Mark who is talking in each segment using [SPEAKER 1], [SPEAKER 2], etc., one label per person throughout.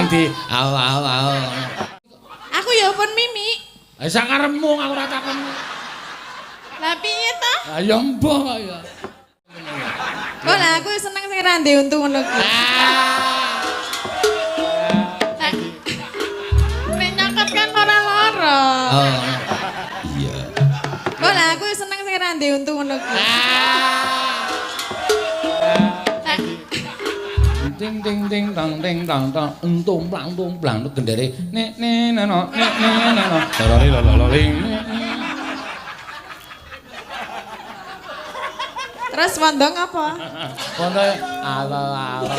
[SPEAKER 1] Ning di au au au.
[SPEAKER 2] Aku ya pun Mimi.
[SPEAKER 1] Ah sakarepmu aku ora takon.
[SPEAKER 2] Lah piye to?
[SPEAKER 1] Ah ya mbah kok ya.
[SPEAKER 2] Kok lah aku seneng sing ra ndek untu ngono kuwi. Nek nyokot kan ora lara.
[SPEAKER 1] Oh. Iya.
[SPEAKER 2] Kok lah aku seneng sing ra ndek untu ngono kuwi.
[SPEAKER 1] Ting ting ting tang ting tang tang entung plang tung plang gendere nek ne no nek ne no lorori lorori.
[SPEAKER 2] Terus wondo ngapa?
[SPEAKER 1] Wondo alo alo.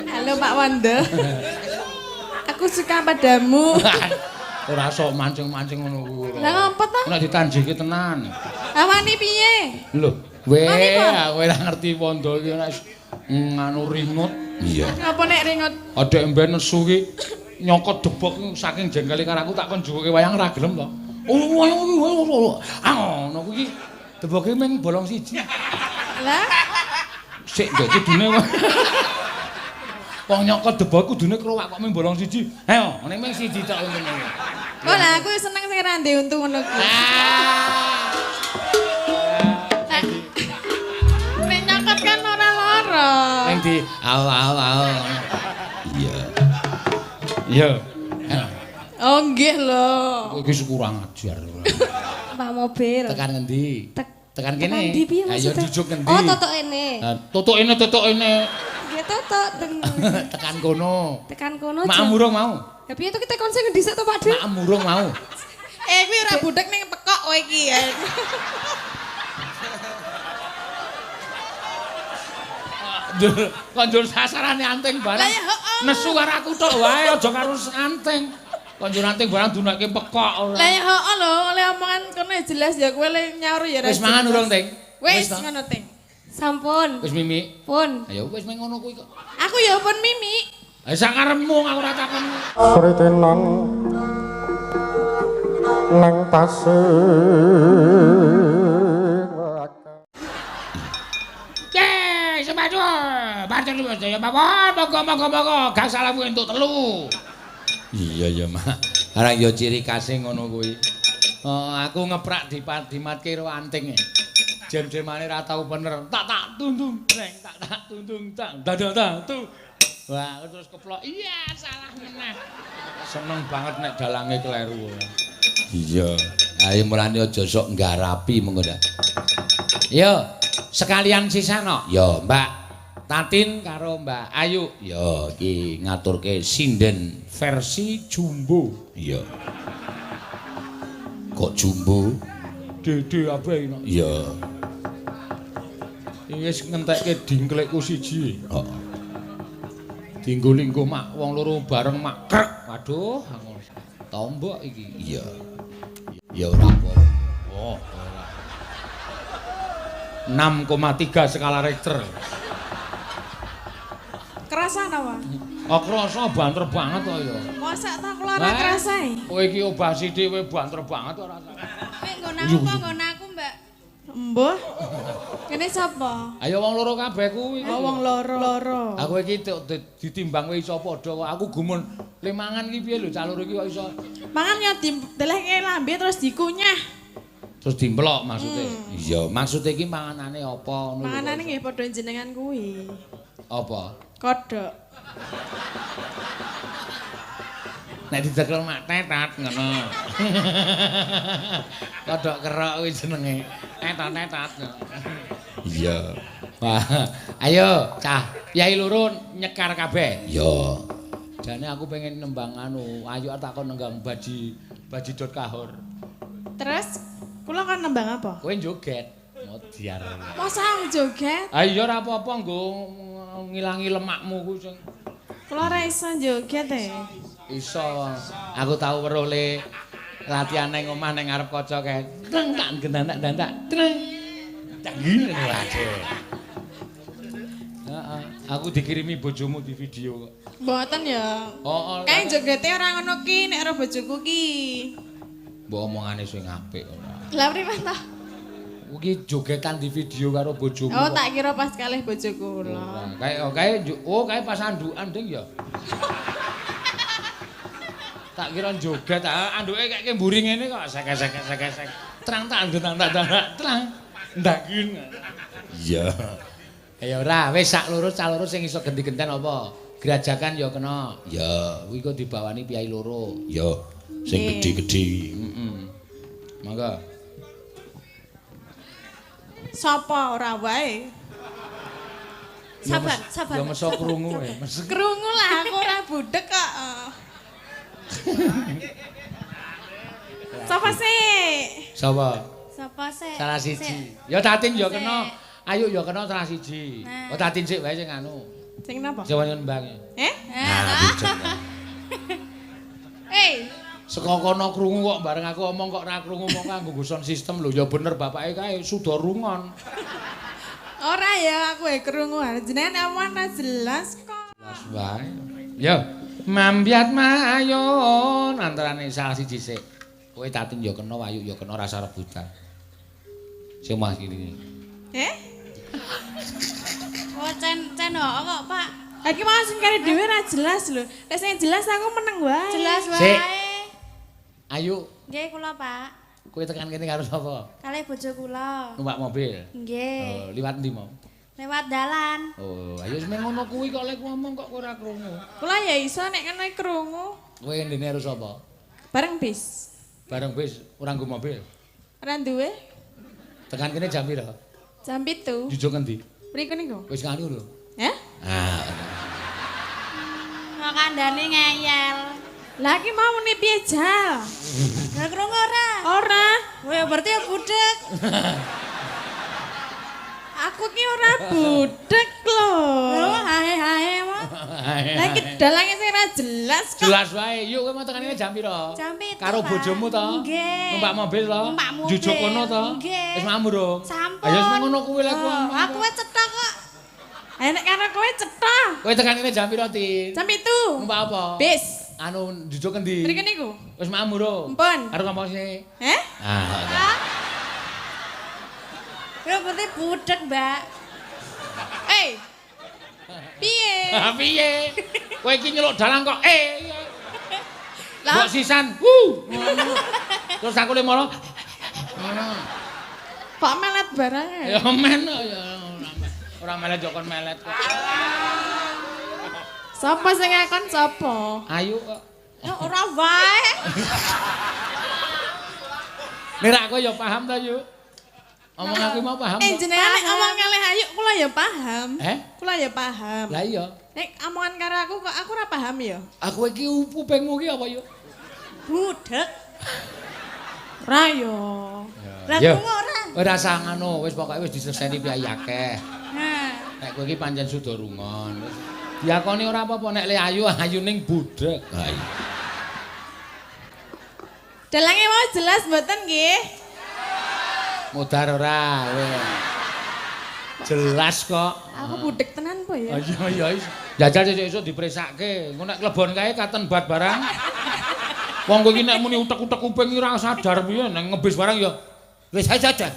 [SPEAKER 2] Halo Pak Wondo. Aku suka padamu.
[SPEAKER 1] Ora sok mancing-mancing ngono kuwi.
[SPEAKER 2] Lah ngopo to?
[SPEAKER 1] Nek ditanjiki tenan.
[SPEAKER 2] Awani piye?
[SPEAKER 1] Lho, kowe aku ora ngerti wondo iki nek nganu ringut. Iya.
[SPEAKER 2] Ngapa nek ringut?
[SPEAKER 1] Adek mben nesu ki nyokot debok saking jengkele karo aku tak kon juwuke wayang ora gelem to. Oh, ngono kuwi deboke mung bolong siji.
[SPEAKER 2] Lah,
[SPEAKER 1] sik ndek kudune. Wong nyokot debok kudune krowak kok mung bolong siji. Ayo, ning mung siji tok ngene.
[SPEAKER 2] Kok lah aku seneng sing ra ndek untu ngono kuwi. Nek nyokot kan ora lara.
[SPEAKER 1] Ning di au au au. Iya. Iya.
[SPEAKER 2] Oh nggih lho.
[SPEAKER 1] Kowe iki kurang ajar.
[SPEAKER 3] Pak mobil.
[SPEAKER 1] Tekan ngendi? Tekan kene.
[SPEAKER 3] Ayo
[SPEAKER 1] jujuk ngendi?
[SPEAKER 3] Oh, totok ene.
[SPEAKER 1] Totok ene, totok ene.
[SPEAKER 3] Nggih, totok
[SPEAKER 1] tekan kono.
[SPEAKER 3] Tekan kono.
[SPEAKER 1] Maem urung mau.
[SPEAKER 3] Lah piye to kita kon sing ngendi sik to, Pak De?
[SPEAKER 1] Maem urung mau.
[SPEAKER 2] Eh kuwi ora budhek ning pekok kowe iki ya.
[SPEAKER 1] Kok njur sasarane anting barang. Nesu karo aku tok wae aja karo anting. Kok njur anting barang dunekke pekok ora.
[SPEAKER 2] Lah ya heeh lho, oleh omongan kono jelas ya kowe le nyaur ya.
[SPEAKER 1] Wis mangan urung, Ting?
[SPEAKER 2] Wis ngono, Ting.
[SPEAKER 3] Sampun.
[SPEAKER 1] Wis Mimi?
[SPEAKER 3] Pun.
[SPEAKER 1] Ayo wis meng ngono kuwi kok.
[SPEAKER 2] Aku ya pun Mimi.
[SPEAKER 1] Ha sakarepmu aku ora takon.
[SPEAKER 4] Sritenan nang tasik.
[SPEAKER 1] Ye, sepatu. Baca ya mawon, monggo monggo monggo, gak salahmu entuk telu. Iya ya, Mak. Arang ya ciri khase ngono kuwi. Oh, aku ngeprak dimatke karo anting. Jem-jemane ra tau bener. Tak tak tundung breng, tak tak tundung tak. Dadah tak tu. Wah, aku terus keplok. Iya, salah meneh. Seneng banget nek dalange kleru. Iya. Ayo mulane aja sok nggarapi mengko ndak. Yo, sekalian sisano. Yo, Mbak Tatin karo Mbak Ayu. Yo, iki ngaturke sinden versi jumbo. Iya. Kok jumbo? Dede abe iki. Iya. Iki wis ngentekke dingklikku siji. Heeh. Dinggo-linggo mak wong loro bareng mak krek. Waduh, tombok iki. Iya. Ya ora apa. Oh, ora. 6,3 skala Richter.
[SPEAKER 2] Kerasa ta, Pak?
[SPEAKER 1] Oh, kerasa banter banget to ya.
[SPEAKER 2] Mosok ta kula ora kerasa e?
[SPEAKER 1] Kowe iki obah sithik kowe banter banget ora.
[SPEAKER 2] Kowe nggon aku apa nggon aku, Mbak? Embuh. Kene sapa?
[SPEAKER 1] Ayo wong loro kabeh kuwi.
[SPEAKER 2] Oh, wong loro.
[SPEAKER 1] Aku iki ditimbang kowe iso padha kok. Aku gumun le mangan iki piye lho cah loro iki kok iso.
[SPEAKER 2] Mangan ya didelehke lambe terus dikunyah.
[SPEAKER 1] Terus dimplok maksude. Iya, maksude iki manganane apa ngono lho.
[SPEAKER 2] Manganane nggih padha jenengan kuwi.
[SPEAKER 1] Apa?
[SPEAKER 2] Kodhok.
[SPEAKER 1] Nek didekel mak tetat ngono. Kodhok kerok kuwi jenenge. Tetat-tetat. Iya. Wah, ayo cah, yai loro nyekar kabeh. Iya. Jane aku pengen nembang anu, ayo takon nenggang baji dot kahor.
[SPEAKER 2] Terus kula kan nembang apa?
[SPEAKER 1] Kowe joget. Modiar.
[SPEAKER 2] Masa aku joget?
[SPEAKER 1] Ah iya ora apa-apa nggo ngilangi lemakmu kuwi sing.
[SPEAKER 2] Kula ora iso joget e.
[SPEAKER 1] Iso. Aku tau weruh le latihan ning omah ning ngarep kaca kae. Treng tak gendanak-dandak. Treng. Tak ngene wae. Heeh, aku dikirimi bojomu di video kok.
[SPEAKER 2] Mboten ya.
[SPEAKER 1] Heeh.
[SPEAKER 2] Kae jogete ora ngono ki nek ora bojoku ki.
[SPEAKER 1] Mbok omongane sing apik ora.
[SPEAKER 2] Lah primen ta?
[SPEAKER 1] Iki jogetan di video karo bojomu.
[SPEAKER 2] Oh, tak kira pas kalih bojo kula.
[SPEAKER 1] Kae oh kae pas andukan ding ya. Tak kira joget, anduke kayak mburi ngene kok sek-sek-sek-sek. Trang tak andut tak trang. Ndangin. Iya. Ya ora, wis sak loro cah loro sing iso genti-genten apa? Grajagan ya kena. Ya, kuwi kok dibawani piyai loro. Ya, sing gedhe-gedhe. Heeh. Monggo.
[SPEAKER 2] Sapa ora wae?
[SPEAKER 3] Sabar, sabar.
[SPEAKER 1] Ya meso krungu e.
[SPEAKER 2] Krungu lah aku ora budek kok. Sapa sih?
[SPEAKER 1] Sapa?
[SPEAKER 3] Sapa sih?
[SPEAKER 1] Salah siji. Ya Tatin ya kena. Ayo ya kena salah siji. Oh Tatin sik wae sing anu.
[SPEAKER 2] Sing napa?
[SPEAKER 1] Sing nembang.
[SPEAKER 2] Eh?
[SPEAKER 1] Nah,
[SPEAKER 2] Eh.
[SPEAKER 1] Saka kono krungu kok bareng aku omong kok ora krungu mong nganggo sound system lho. Ya bener bapake kae suda rungon.
[SPEAKER 2] Ora ya aku e krungu. Jenengan omongan ora jelas kok.
[SPEAKER 1] Jelas wae. Ya. Mambiat mayon antarane salah siji sik. Kowe Tatin ya kena, Ayu ya kena rasa rebutan. Sing mah kiri.
[SPEAKER 2] Eh?
[SPEAKER 3] Oh cen cen kok, Pak.
[SPEAKER 2] Iki mau sing kare dhewe ora jelas lho. Nek sing jelas aku meneng wae.
[SPEAKER 3] Jelas wae.
[SPEAKER 1] Ayu.
[SPEAKER 3] Nggih kula, Pak.
[SPEAKER 1] Kowe tekan kene karo sapa?
[SPEAKER 3] Kalih bojo kula.
[SPEAKER 1] Numpak mobil?
[SPEAKER 3] Nggih.
[SPEAKER 1] Oh, liwat endi mau?
[SPEAKER 3] Lewat dalan.
[SPEAKER 1] Oh, ayo wis ngono kuwi kok lek ngomong kok ora krungu.
[SPEAKER 2] Kula ya iso nek ngono krungu.
[SPEAKER 1] Kowe ndene karo sapa?
[SPEAKER 2] Bareng bis.
[SPEAKER 1] Bareng bis, ora nggo mobil.
[SPEAKER 2] Ora duwe.
[SPEAKER 1] Tekan kene jam pira?
[SPEAKER 2] Jam 7.
[SPEAKER 1] Jujuk ngendi?
[SPEAKER 2] Mriku niku.
[SPEAKER 1] Wis nganu lho.
[SPEAKER 2] Heh?
[SPEAKER 1] Ah.
[SPEAKER 3] Kok kandhane ngeyel.
[SPEAKER 2] Lah iki mau muni piye jal?
[SPEAKER 3] Lah krungu ora?
[SPEAKER 2] Ora.
[SPEAKER 3] Oh ya berarti ya budek.
[SPEAKER 2] Aku ki ora budek lho.
[SPEAKER 3] Lho hae-hae mo.
[SPEAKER 2] Lah iki dalange sing ora jelas kok.
[SPEAKER 1] Jelas wae. Yuk kowe mau tekan kene jam pira?
[SPEAKER 3] Jam 7.
[SPEAKER 1] Karo bojomu to?
[SPEAKER 3] Nggih.
[SPEAKER 1] Numpak mobil to?
[SPEAKER 3] Numpak mobil.
[SPEAKER 1] Jujuk kono to?
[SPEAKER 3] Nggih.
[SPEAKER 1] Wis mambu dong.
[SPEAKER 3] Sampun.
[SPEAKER 1] Ayo wis ngono kuwi lek kuwi.
[SPEAKER 3] Aku wis cetha kok.
[SPEAKER 2] Ayo nek karo kowe cetha.
[SPEAKER 1] Kowe tekan kene jam pira, Tin?
[SPEAKER 2] Jam 7.
[SPEAKER 1] Numpak apa?
[SPEAKER 2] Bis.
[SPEAKER 1] Anu jujuk endi?
[SPEAKER 2] Mriki niku.
[SPEAKER 1] Wis mambu dong.
[SPEAKER 2] Mpun.
[SPEAKER 1] Karo ngomong sini.
[SPEAKER 2] Heh?
[SPEAKER 1] Ah.
[SPEAKER 3] Ya berarti budek, Mbak.
[SPEAKER 2] Eh. Piye?
[SPEAKER 1] Piye? Kowe iki nyeluk dalang kok eh.
[SPEAKER 2] Lah
[SPEAKER 1] mbok sisan. Wuh. Terus aku le moro. Ngono.
[SPEAKER 2] Kok melet barang
[SPEAKER 1] ya? Ya men ya ora melet yo kon melet kok.
[SPEAKER 2] Sapa sing ngakon sapa?
[SPEAKER 1] Ayu kok.
[SPEAKER 2] Ya ora wae.
[SPEAKER 1] Nek ra kowe ya paham ta, Yu? Omong aku mau paham.
[SPEAKER 2] Jenengan nek omong kalih Ayu kula ya paham.
[SPEAKER 1] Eh?
[SPEAKER 2] Kula ya paham.
[SPEAKER 1] Lah iya.
[SPEAKER 2] Nek omongan karo aku kok aku ora paham ya.
[SPEAKER 1] Aku iki kupingmu iki apa yo?
[SPEAKER 3] Budek.
[SPEAKER 2] Ora yo.
[SPEAKER 3] Lah krungu ora?
[SPEAKER 1] Ora usah ngono, wis pokoke wis diseseni piyai akeh.
[SPEAKER 3] Nah.
[SPEAKER 1] Nek kowe iki pancen suda rungon. Wis diakoni ora apa-apa nek le ayu ayu ning budek. Ha iya.
[SPEAKER 2] Dalange mau jelas mboten nggih?
[SPEAKER 1] Modar ora kowe. Jelas kok.
[SPEAKER 2] Aku budek tenan po ya.
[SPEAKER 1] Iya iya. Jajal sesuk dipresake. Engko nek klebon kae katen bat barang. Wong kowe iki nek muni utek-utek kuping iki ora sadar piye nek ngebis barang ya wis aja aja.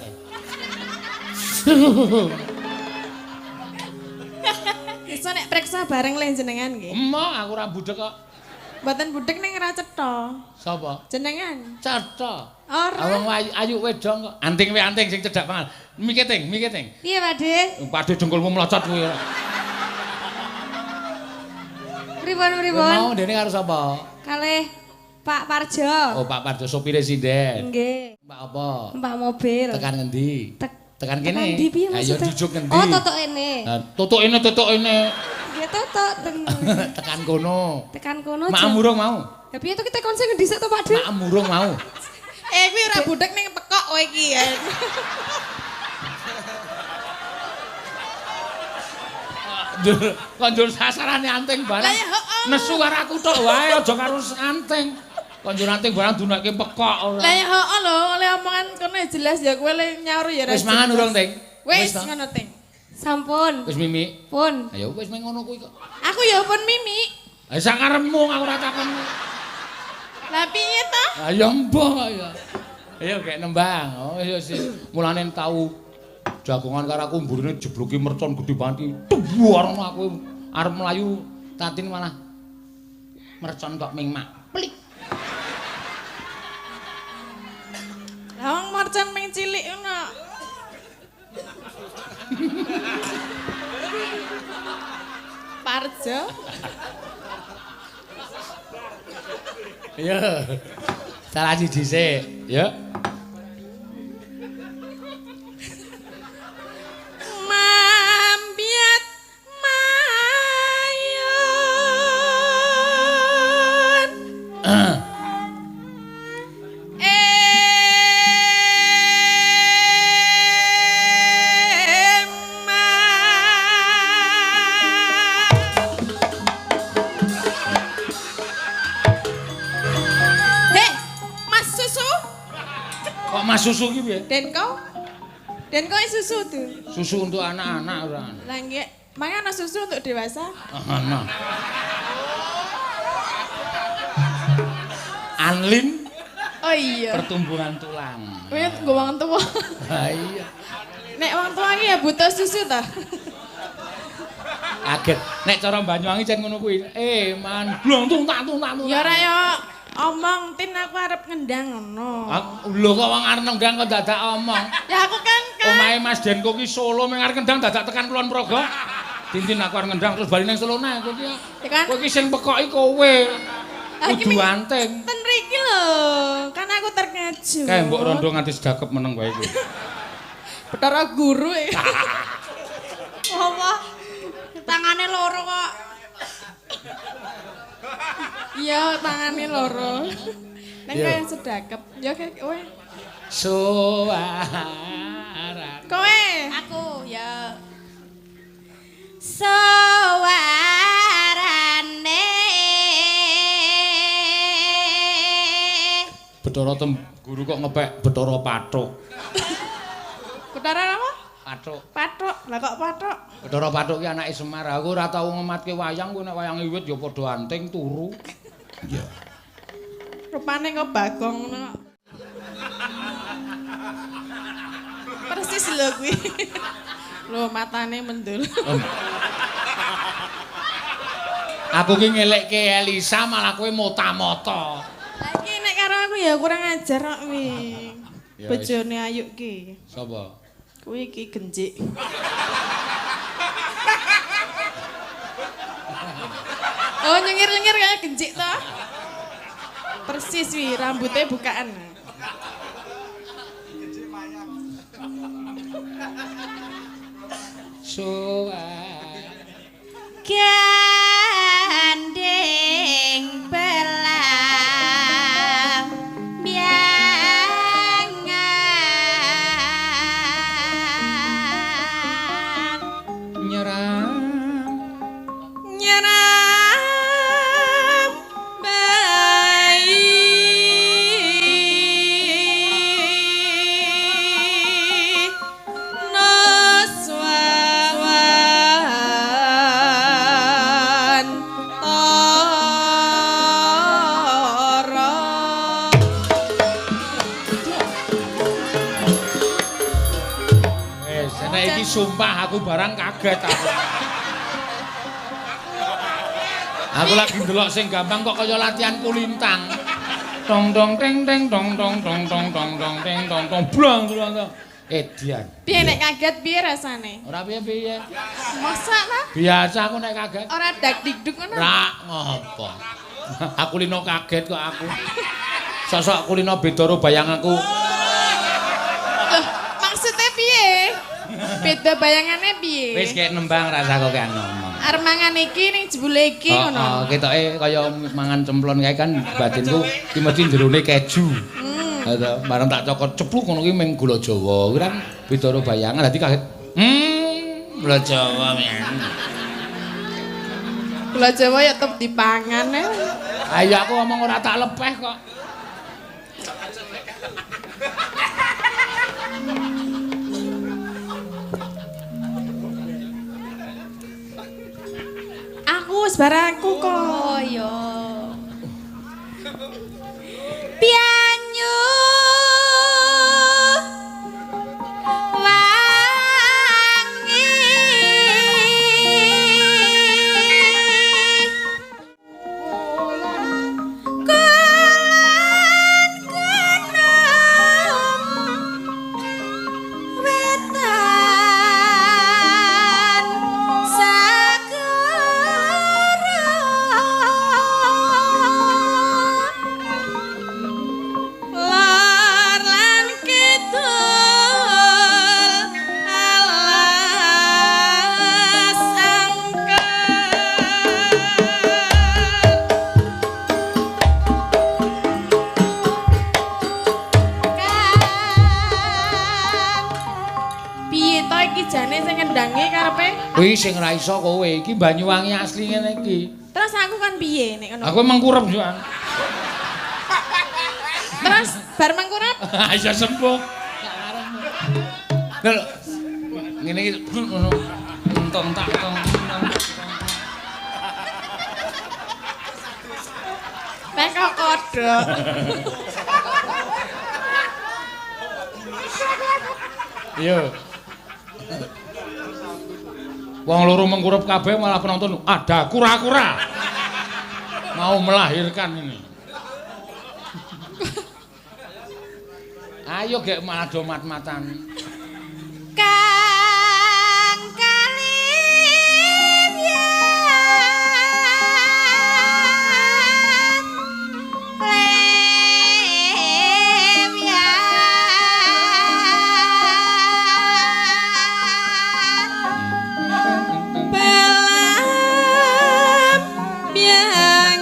[SPEAKER 2] Iso nek preksa bareng le jenengan nggih.
[SPEAKER 1] Emoh aku ora budek kok.
[SPEAKER 2] Mboten budek ning ora cetha.
[SPEAKER 1] Sapa?
[SPEAKER 2] Jenengan.
[SPEAKER 1] Cetha.
[SPEAKER 2] Ora.
[SPEAKER 1] Wong ayu wedong kok. Anting we anting sing cedhak banget. Miketing, miketing.
[SPEAKER 3] Piye, Pak De?
[SPEAKER 1] Pak De dengkulmu mlocot kuwi.
[SPEAKER 3] Pripun pripun?
[SPEAKER 1] Mau dene karo sapa?
[SPEAKER 3] Kalih Pak Parjo.
[SPEAKER 1] Oh, Pak Parjo sopire sinden.
[SPEAKER 3] Nggih.
[SPEAKER 1] Numpak apa?
[SPEAKER 3] Numpak mobil.
[SPEAKER 1] Tekan ngendi? Tekan kene.
[SPEAKER 3] Tekan ndi piye
[SPEAKER 1] Ayo
[SPEAKER 3] maksudnya?
[SPEAKER 1] jujuk ngendi?
[SPEAKER 3] Oh, tutuk ene.
[SPEAKER 1] Tutuk ene, tutuk ene.
[SPEAKER 3] Nggih, tutuk teng.
[SPEAKER 1] Tekan kono.
[SPEAKER 3] Tekan kono.
[SPEAKER 1] Maem urung mau.
[SPEAKER 3] Ya piye to kita kon sing ngendi sik to, Pak De?
[SPEAKER 1] Maem urung mau.
[SPEAKER 2] Eh, kuwi ora budek ning pekok kowe iki ya.
[SPEAKER 1] Kok njur sasarane anting barang.
[SPEAKER 2] Lah ya heeh.
[SPEAKER 1] Nesu karo aku tok wae aja karo anting. Kok njur anting barang dunake pekok ora.
[SPEAKER 2] Lah ya heeh lho, oleh omongan kono ya jelas ya kowe le nyaur ya.
[SPEAKER 1] Wis mangan urung, Ting?
[SPEAKER 2] Wis ngono, Ting.
[SPEAKER 3] Sampun.
[SPEAKER 1] Wis mimi.
[SPEAKER 3] Pun.
[SPEAKER 1] Ayo wis meng ngono kuwi kok.
[SPEAKER 2] Aku ya pun mimi.
[SPEAKER 1] Ha sakarepmu aku ora takon.
[SPEAKER 2] Lah piye to?
[SPEAKER 1] Lah ya mbah ya. Ayo gek nembang. Oh iya sih. Mulane tau jagongan karo aku mburine jebluki mercon gedhe banget iki. Tuwar aku arep mlayu Tatin malah mercon kok ming mak. Plik.
[SPEAKER 2] Lah wong mercon ming cilik ngono. Parjo.
[SPEAKER 1] Iya. Salah siji sik, ya.
[SPEAKER 2] Mambiat mayun.
[SPEAKER 1] Kok Mas Susu ki piye?
[SPEAKER 2] Denko? Denko susu tuh.
[SPEAKER 1] Susu untuk anak-anak ora.
[SPEAKER 2] Lah nggih, mangan ana susu untuk dewasa?
[SPEAKER 1] Ana. Anlin.
[SPEAKER 2] Oh iya.
[SPEAKER 1] Pertumbuhan tulang.
[SPEAKER 2] Kowe nggo wong tuwa.
[SPEAKER 1] Ha iya.
[SPEAKER 2] Nek wong tuwa iki ya butuh susu ta.
[SPEAKER 1] Kaget. Nek cara Banyuwangi jan ngono kuwi. Man blong tung tak tung tak.
[SPEAKER 2] Ya ora ya. Omong Tin aku arep ngendang ngono.
[SPEAKER 1] Lho kok wong arep ngendang kok dadak omong.
[SPEAKER 2] Ya aku kan
[SPEAKER 1] omahe Mas Denko ki Solo meng arep ngendang dadak tekan Kulon Progo. Tintin aku arep ngendang terus bali nang Solo neh kowe iki.
[SPEAKER 2] Ya kan.
[SPEAKER 1] Kowe iki sing pekoki kowe. Kudu anting.
[SPEAKER 2] Ten mriki lho, kan aku terkejut.
[SPEAKER 1] Kae mbok rondo nganti sedakep meneng wae kowe.
[SPEAKER 2] Betara guru e.
[SPEAKER 3] Apa? Tangane loro kok.
[SPEAKER 2] Iya, tangane loro. Neng kaya sedakep. Ya kayak kowe.
[SPEAKER 1] Suara.
[SPEAKER 2] Kowe.
[SPEAKER 3] Aku ya. Suarane.
[SPEAKER 1] Betara tem guru kok ngepek Betara Pathuk.
[SPEAKER 2] Betara apa?
[SPEAKER 1] Pathuk.
[SPEAKER 2] Pathuk. Lah kok pathuk?
[SPEAKER 1] Betara Pathuk ki anake Semar. Aku ora tau ngematke wayang, ku nek wayang wiwit ya padha anting turu. Iya.
[SPEAKER 2] Rupane kok Bagong ngono. Persis lho kuwi. Lho matane mendul.
[SPEAKER 1] Aku ki ngelekke Elisa malah kowe mota-mota.
[SPEAKER 2] Lah iki nek karo aku ya kurang ajar kok kuwi. Bojone Ayu ki.
[SPEAKER 1] Sapa?
[SPEAKER 2] Kuwi iki genjik. Oh nyengir-nyengir kayak genjik toh. Persis wi, rambutnya bukaan.
[SPEAKER 5] Genjik mayang.
[SPEAKER 3] Gandeng belam biangan
[SPEAKER 1] nyeram
[SPEAKER 2] nyeram bayi nuswan tara.
[SPEAKER 1] Wes, nek iki sumpah aku barang kaget aku. Aku lagi ndelok sing gampang kok kaya latihan kulintang. Tong tong teng teng tong tong tong tong tong tong teng tong tong blang blang tong. Edian.
[SPEAKER 2] Piye nek kaget piye rasane?
[SPEAKER 1] Ora piye-piye.
[SPEAKER 2] Masa ta?
[SPEAKER 1] Biasa aku nek kaget.
[SPEAKER 2] Ora dak dikduk ngono.
[SPEAKER 1] Rak ngopo. Aku lino kaget kok aku. Sosok aku lino beda karo bayang aku.
[SPEAKER 2] Loh, maksudnya piye? Beda bayangane piye?
[SPEAKER 1] Wis kek nembang rasa kok kek ngomong.
[SPEAKER 2] Arep mangan iki ning jebule iki ngono.
[SPEAKER 1] Heeh, ketoke kaya mangan cemplon kae kan batinku ki mesti jerone keju. Heeh, bareng tak cokot cepluk ngono ki mung gula Jawa. Kuwi kan beda karo bayangan dadi kaget. Gula Jawa men.
[SPEAKER 2] Gula Jawa ya tetep dipangan e.
[SPEAKER 1] Ayo aku ngomong ora tak lepeh kok.
[SPEAKER 2] Aku wis barangku kok.
[SPEAKER 3] Oh iya. Banyu
[SPEAKER 1] Kuwi sing ra iso kowe iki Banyuwangi asli ngene iki.
[SPEAKER 2] Terus aku kan piye nek ngono?
[SPEAKER 1] Aku mengkurep yo.
[SPEAKER 2] Terus bar mengkurep?
[SPEAKER 1] Ya sembuh. Lho ngene iki ngono. Entong tak tong.
[SPEAKER 2] Nek kok kodhok.
[SPEAKER 1] Iya. Wong loro mengkurep kabeh malah penonton ada kura-kura. Mau melahirkan ini. Ayo gek malah do mat-matan.
[SPEAKER 3] Kang Kalim ya. Lem ya.
[SPEAKER 2] Belam biangan.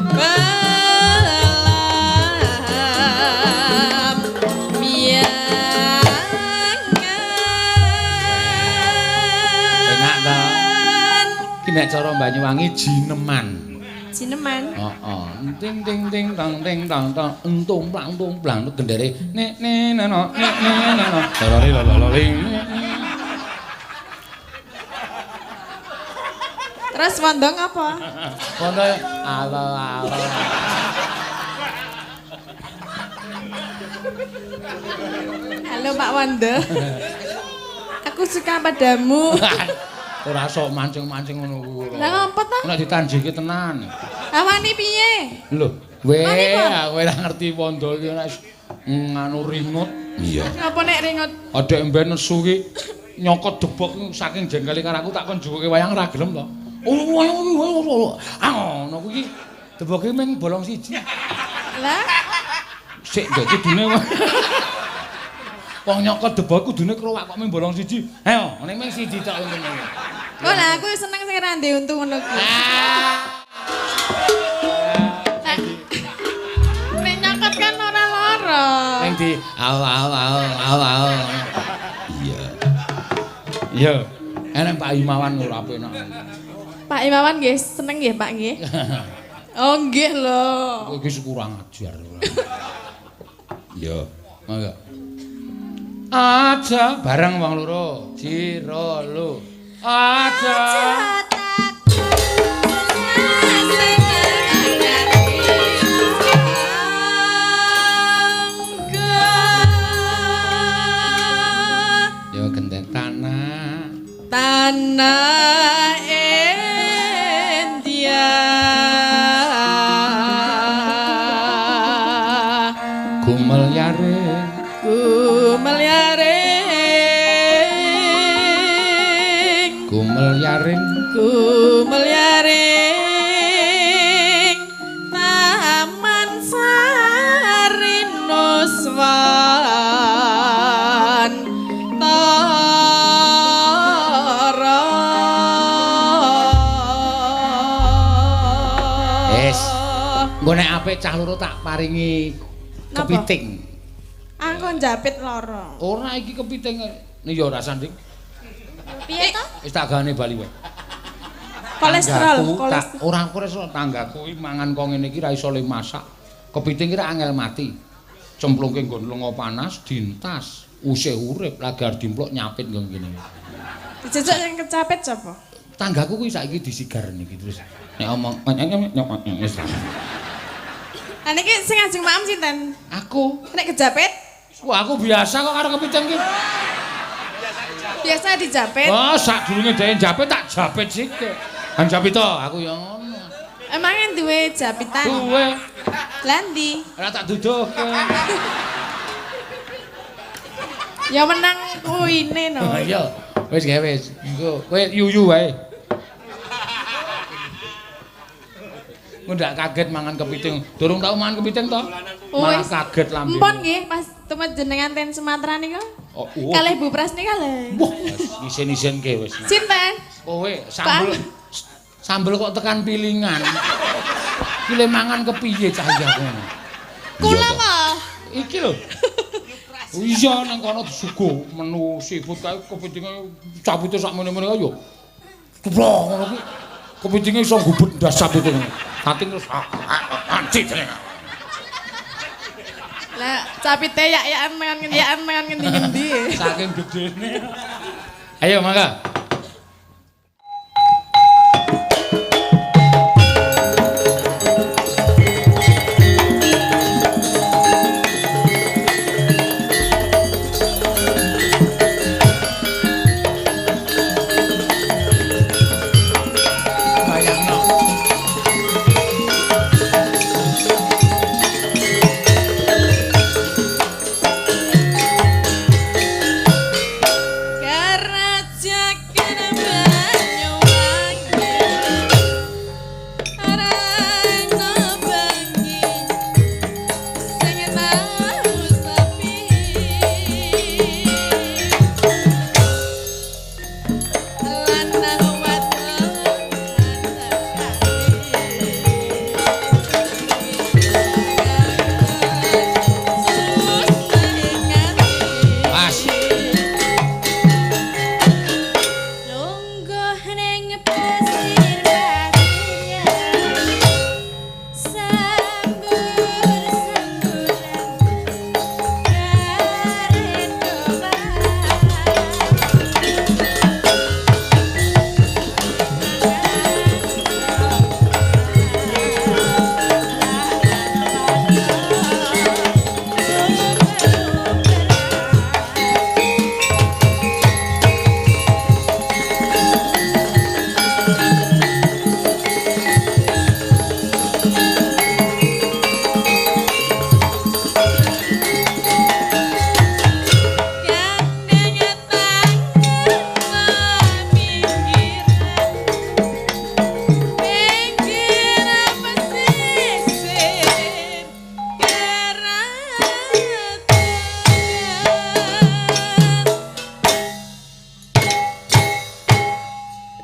[SPEAKER 2] Belam biangan.
[SPEAKER 1] Enak ta? Iki nek cara Banyuwangi jineman.
[SPEAKER 2] Jineman.
[SPEAKER 1] Heeh. Ting ting ting tang ting tang tang entung plang tung plang gendere nek ne no nek ne no. Lali lali.
[SPEAKER 2] Terus wondong apa?
[SPEAKER 1] Wondo alo alo.
[SPEAKER 2] Halo Pak Wondo. Aku suka padamu.
[SPEAKER 1] Ora sok mancing-mancing ngono kuwi.
[SPEAKER 2] Lah ngopo ta?
[SPEAKER 1] Nek ditanjiki tenan.
[SPEAKER 2] Awani piye?
[SPEAKER 1] Lho, weh aku ora ngerti wondo iki nek nganu ringut. Iya.
[SPEAKER 2] Ngapa nek ringut?
[SPEAKER 1] Adek mben nesu ki nyokot debok saking jengkele karo aku tak kon jukuke wayang ora gelem to. Oh wayang iki ah ngono kuwi deboke mung bolong siji.
[SPEAKER 2] Lah
[SPEAKER 1] sik ndek kudune wong nyokot debok kudune krowak kok mung bolong siji. Ayo ning mung siji tok untune.
[SPEAKER 2] Kok lah aku seneng sing ra ndek untu ngono kuwi. Nek nyokot kan ora lara.
[SPEAKER 1] Ning di au au au au au. Iya. Iya. Enek Pak Imawan ora penak.
[SPEAKER 2] Pak Imawan nggih seneng nggih Pak nggih. Oh nggih lho.
[SPEAKER 1] Kowe iki kurang ajar. Iya. Mangga. Aja bareng wong loro. Jiro lu. Aja. Yo genten tanah.
[SPEAKER 2] Tanah India.
[SPEAKER 1] Gumel yaring.
[SPEAKER 2] Gumel yaring.
[SPEAKER 1] Gumel yaring.
[SPEAKER 2] Gumel yaring. Taman Sari Nuswan.
[SPEAKER 1] Wis. Engko nek apik cah loro tak paringi kepiting.
[SPEAKER 2] Aku njapit loro.
[SPEAKER 1] Ora iki kepiting. Ni ya ora sanding.
[SPEAKER 3] Piye to?
[SPEAKER 1] Wis tak gane bali wae.
[SPEAKER 2] Kolesterol, kolesterol.
[SPEAKER 1] Ora kolesterol tanggaku iki mangan kok ngene iki ra iso le masak. Kepiting iki ra angel mati. Cemplungke nggon lenga panas dintas, usih urip lagi arep dimplok nyapit nggon kene.
[SPEAKER 2] Dijejak sing kecapit sapa?
[SPEAKER 1] Tanggaku kuwi saiki disigar niki terus. Nek omong wis.
[SPEAKER 2] Lah niki sing ajeng maem sinten?
[SPEAKER 1] Aku.
[SPEAKER 2] Nek kejapit?
[SPEAKER 1] Wah, aku biasa kok karo kepiting iki.
[SPEAKER 2] Biasa dijapit.
[SPEAKER 1] Oh, sadurunge dhek njapit tak japit sithik. Han japit to, aku ya ngono.
[SPEAKER 2] Emangnya duwe japitan?
[SPEAKER 1] Duwe.
[SPEAKER 2] Lah ndi?
[SPEAKER 1] Ora tak duduhke.
[SPEAKER 2] Ya menang kuine no.
[SPEAKER 1] Iya. Wis gawe wis. Engko kowe yuyu wae. Engko ndak kaget mangan kepiting. Durung tau mangan kepiting to? Malah kaget lambene.
[SPEAKER 2] Empon nggih, Mas tumet jenengan ten Sumatera niku.
[SPEAKER 1] Oh, oh.
[SPEAKER 2] Kalih Bu Pras nika lho.
[SPEAKER 1] Wah, isin-isinke wis.
[SPEAKER 2] Sinten?
[SPEAKER 1] Kowe sambel sambel kok tekan pilingan. Ki le mangan kepiye cah iki aku ngono.
[SPEAKER 2] Kula apa?
[SPEAKER 1] Iki lho. Iya nang kono disuguh menu seafood kae kepitinge capite sak mene-mene kae yo. Ceplok ngono kuwi. Kepitinge iso gubet ndas capite. Kating terus anci jenenge.
[SPEAKER 2] Lah capite yak-yakan mangan ngendi-yakan mangan ngendi-ngendi.
[SPEAKER 1] Saking gedene. Ayo mangga. Bayangno.
[SPEAKER 2] Kerajakan Banyuwangi Arana bengi sing tau sepi lanang wadon
[SPEAKER 1] Pas.
[SPEAKER 3] Lungguh ning pasir-pasir sambur-samburan karet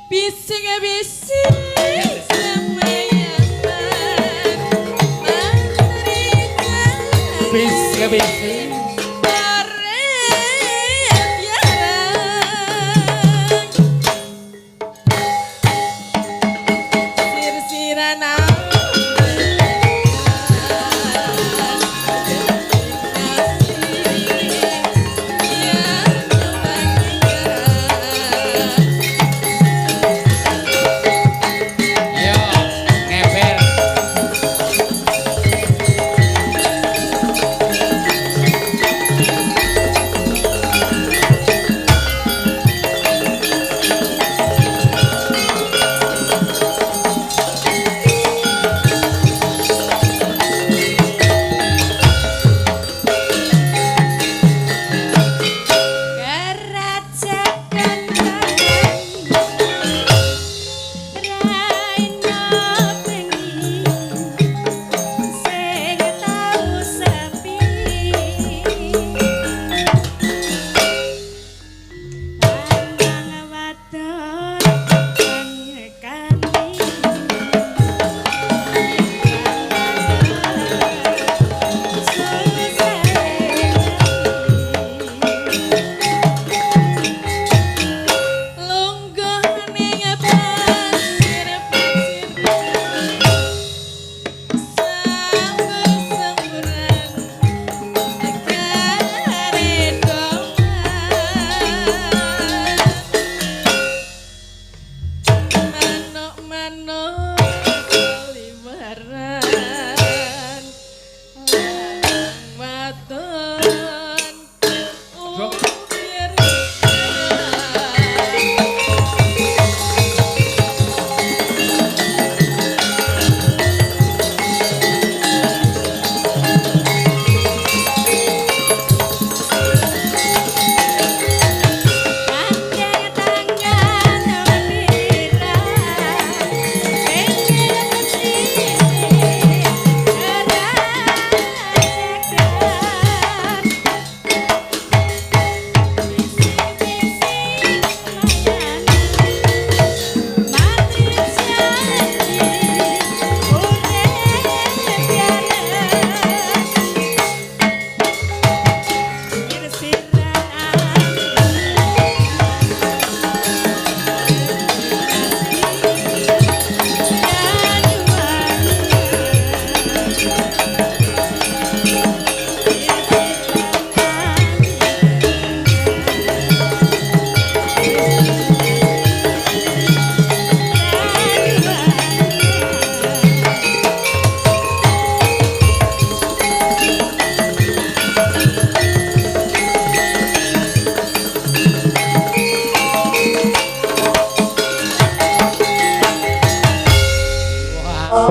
[SPEAKER 2] Bising-bising semayaman
[SPEAKER 1] Bising-bising.
[SPEAKER 2] Paret yarang Sir-siran
[SPEAKER 1] Yo, ngeber.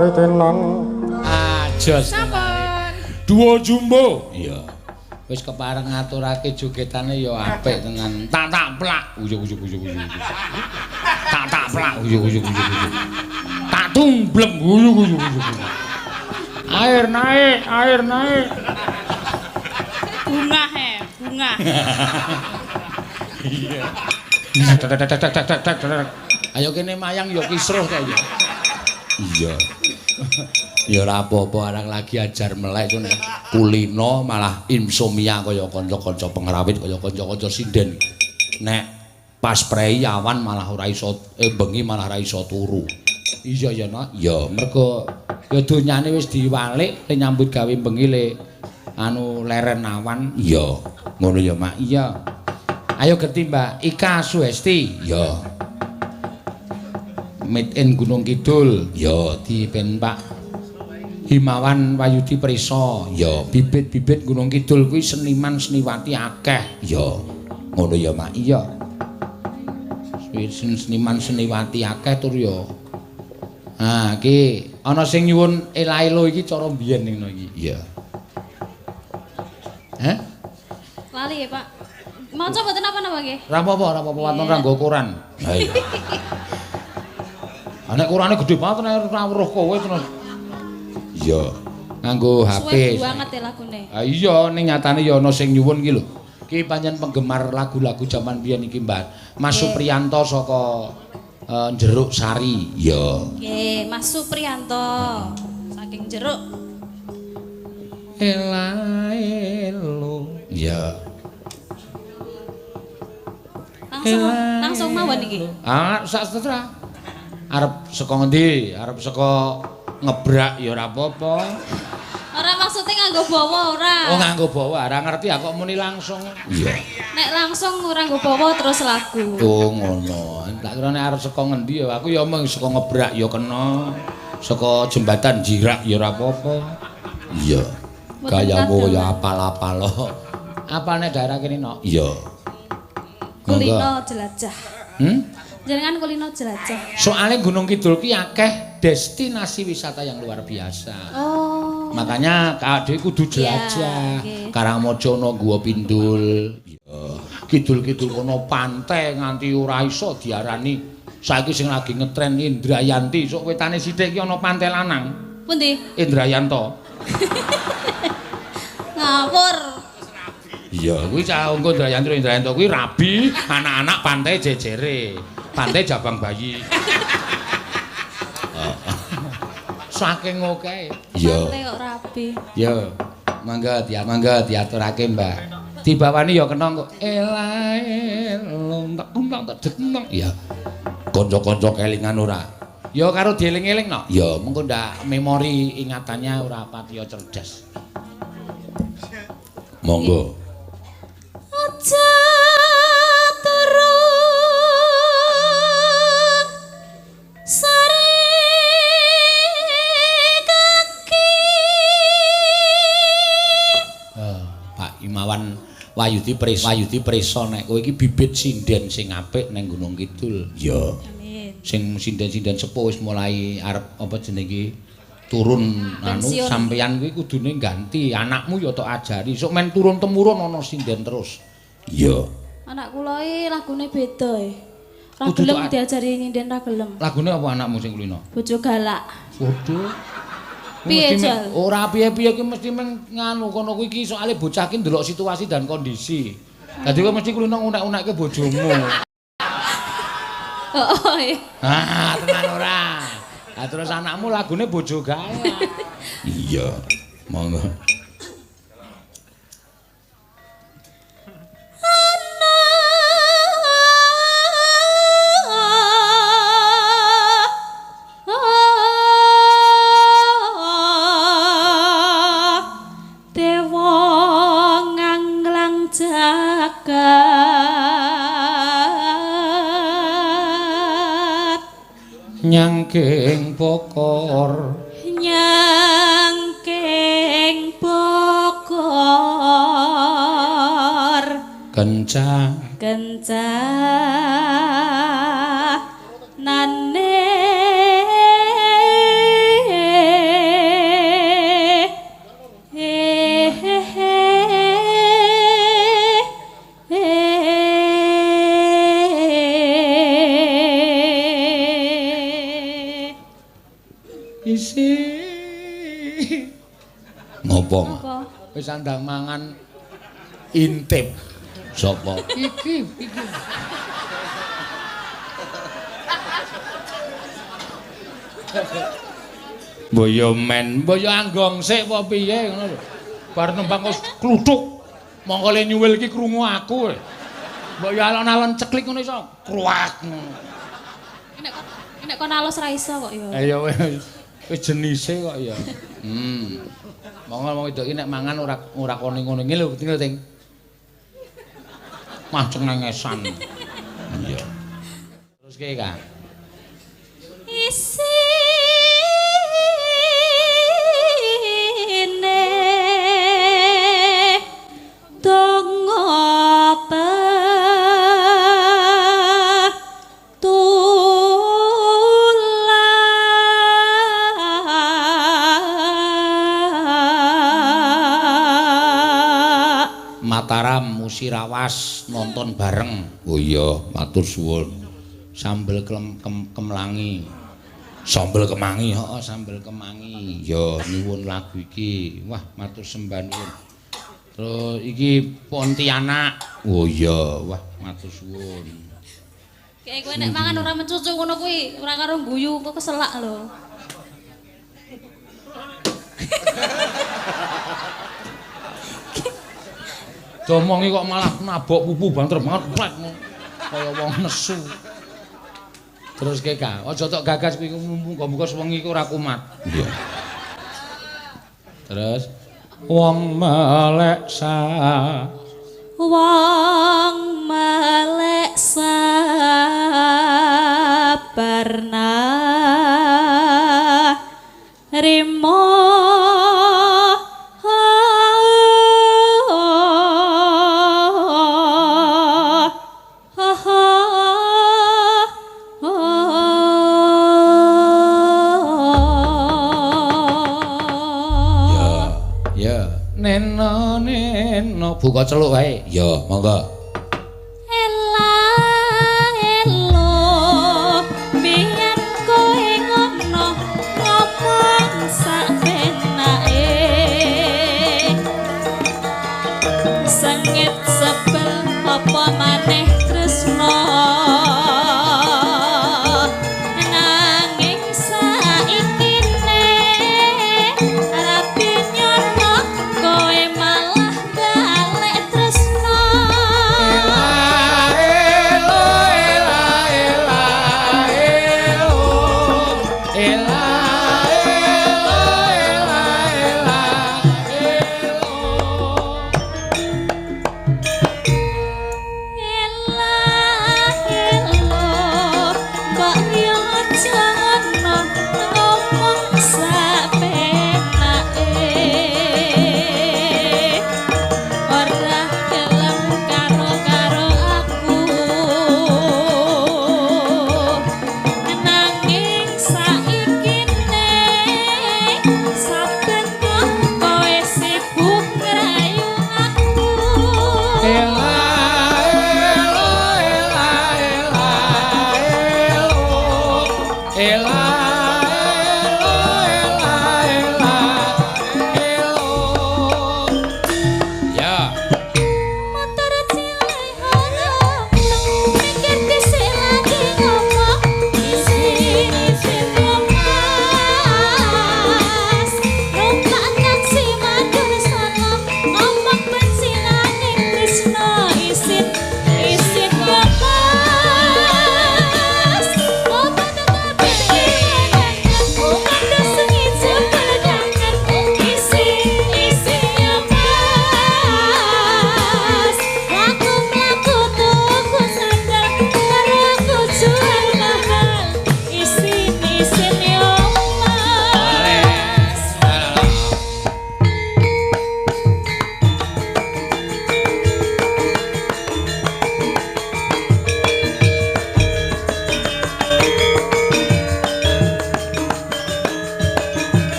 [SPEAKER 4] Sritinan.
[SPEAKER 1] Ah, jos.
[SPEAKER 2] Sampun.
[SPEAKER 1] Duo jumbo. Iya. Wis kepareng ngaturake jogetane ya apik tenan. Tak tak plak. Uyuk uyuk uyuk uyuk. Tak tak plak. Uyuk uyuk uyuk uyuk. Tak tumblek. Uyuk uyuk uyuk. Air naik, air naik.
[SPEAKER 2] Bunga he, bunga.
[SPEAKER 1] Iya. Ayo kene mayang ya kisruh ta ya. Iya. Ya ora apa-apa arang lagi ajar melek ku nek kulino malah insomnia kaya kanca-kanca pengrawit kaya kanca-kanca sinden. Nek pas prei awan malah ora iso bengi malah ora iso turu. Iya ya Nak. Ya mergo ya donyane wis diwalik le nyambut gawe bengi le anu leren awan. Iya. Ngono ya Mak. Iya. Ayo genti Mbak Ika Suhesti. Ya. Made in Gunung Kidul. Ya dipen Pak Himawan Wayudi Prisa. Ya, bibit-bibit Gunung Kidul kuwi seniman seniwati akeh. Ya. Ngono ya Mak. Iya. Seniman seniwati akeh tur ya. Ha, iki ana sing nyuwun ela-elo iki cara mbiyen ngono iki. Iya. Hah?
[SPEAKER 3] Lali ya, Pak. Maca mboten napa-napa nggih?
[SPEAKER 1] Ora apa-apa, ora apa-apa waton ra nggo koran. Ha iya. Nek korane gedhe banget nek ora weruh kowe terus. Iya, nganggo HP.
[SPEAKER 3] Suwe banget ya lagune.
[SPEAKER 1] Ha iya, ning nyatane ya ana sing nyuwun ki lho. Ki pancen penggemar lagu-lagu jaman biyen iki, Mbak. Mas Supriyanto saka Jeruk Sari. Iya.
[SPEAKER 3] Nggih, Mas Supriyanto saking Jeruk.
[SPEAKER 1] Ela elo. Iya.
[SPEAKER 3] Langsung langsung mawon iki.
[SPEAKER 1] Ah, sak seterah. Arep saka ngendi? Arep saka ngebrak ya ora apa-apa.
[SPEAKER 3] Ora maksudnya nganggo bawa ora.
[SPEAKER 1] Oh, nganggo bawa. Ora ngerti aku kok muni langsung. Iya.
[SPEAKER 3] Nek langsung ora nganggo bawa terus lagu.
[SPEAKER 1] Oh, ngono. Tak kira nek arep saka ngendi ya aku ya mung saka ngebrak ya kena. Saka jembatan Jirak ya ora apa-apa. Iya. Gayamu ya apal-apal. Apal nek daerah kene nok? Iya.
[SPEAKER 3] Kulino jelajah. Jenengan kulino jelajah.
[SPEAKER 1] Soale Gunung Kidul ki akeh destinasi wisata yang luar biasa.
[SPEAKER 3] Oh.
[SPEAKER 1] Makanya dhewe kudu jelajah.
[SPEAKER 3] Ya, okay.
[SPEAKER 1] Karangmojo ana Gua Pindul. Iya. Kidul-kidul kono pantai nganti ora iso diarani. Saiki sing lagi ngetren Indrayanti, sok wetane sithik ki ana pantai lanang.
[SPEAKER 3] Pundi?
[SPEAKER 1] Indrayanto.
[SPEAKER 3] Ngawur.
[SPEAKER 1] Iya, kuwi cah engko Indrayanti Indrayanto kuwi rabi anak-anak pantai jejere. Pantai Jabang Bayi. Saking oke. Iya.
[SPEAKER 3] Pantai kok rabi.
[SPEAKER 1] Iya. Mangga mangga diaturake, Mbak. Dibawani ya kena kok. Elae lontak lontak deteng. Iya. Kanca-kanca kelingan ora? Ya karo dieling-eling no. Ya, mengko ndak memori ingatannya ora patiya cerdas. Monggo.
[SPEAKER 3] Aja turu sare kaki.
[SPEAKER 1] Pak Imawan Wayudi Prisa, Wayudi Prisa nek kowe iki bibit sinden sing apik ning Gunung Kidul. Ya.
[SPEAKER 3] Amin.
[SPEAKER 1] Sing sinden-sinden sepuh wis mulai arep apa jenenge iki turun anu sampeyan kuwi kudune ganti anakmu ya tok ajari sok men turun temurun ana sinden terus. Iya.
[SPEAKER 3] Anak kula iki lagune beda e. Ra gelem diajari nyinden ra gelem.
[SPEAKER 1] Lagune apa anakmu sing kulino?
[SPEAKER 3] Bojo galak.
[SPEAKER 1] Waduh.
[SPEAKER 3] Piye jal?
[SPEAKER 1] Ora piye-piye ki mesti meng nganu kono kuwi iki soalé bocah ki ndelok situasi dan kondisi. Dadi kowe mesti kulino ngunek-unekke bojomu.
[SPEAKER 3] Oh, iya.
[SPEAKER 1] Ah, tenan ora. Lah terus anakmu lagune bojo galak. Iya. Monggo.
[SPEAKER 3] Dewa nganglang jagat
[SPEAKER 1] nyangking bokor,
[SPEAKER 3] nyangking bokor,
[SPEAKER 1] kencang
[SPEAKER 3] kencanane
[SPEAKER 1] Isi. Ngopo?
[SPEAKER 3] Apa?
[SPEAKER 1] Wis andang mangan intip. Sapa? Iki, iki. Boyo men, boyo anggong sik apa piye ngono lho. Bar nembang wis kluthuk. Mongko le nyuwil iki krungu aku. Mbok yo alon-alon ceklik ngono iso kruak ngono.
[SPEAKER 3] Nek kon alus ra iso kok ya.
[SPEAKER 1] Ya wis wis jenise kok ya. Monggo wong wedok iki nek mangan ora kone ngono iki lho, lho Ting. Mah cengengesan. Iya. Terus ki, Kang.
[SPEAKER 3] Isine donga petulak.
[SPEAKER 1] Mataram Musirawas nonton bareng. Oh iya, matur suwun. Sambel kemlangi. Sambel kemangi, heeh, sambel kemangi. Ya nyuwun lagu iki. Wah, matur sembah nuwun. Terus iki Pontianak. Oh iya, wah matur suwun.
[SPEAKER 3] Kayak kowe nek mangan ora mencucu ngono kuwi, ora karo guyu kok keselak lho.
[SPEAKER 1] Domongi kok malah nabok pupu banter banget plek kaya wong nesu. Terus ke Kang, aja tok gagas kuwi muga-muga sewengi ku ora kumat. Iya. Terus wong melek sa
[SPEAKER 3] wong melek sabarna rimo
[SPEAKER 1] Neno neno buka celuk wae. Ya, monggo.
[SPEAKER 3] Ela elo biyen kowe ngono ngomong sak penake. Sengit sebel apa maneh tresno. Nanging saiki ne rapi nyono kowe malah balik tresno.
[SPEAKER 1] Elo ela ela elo ela elo ela ela elo.
[SPEAKER 3] Ela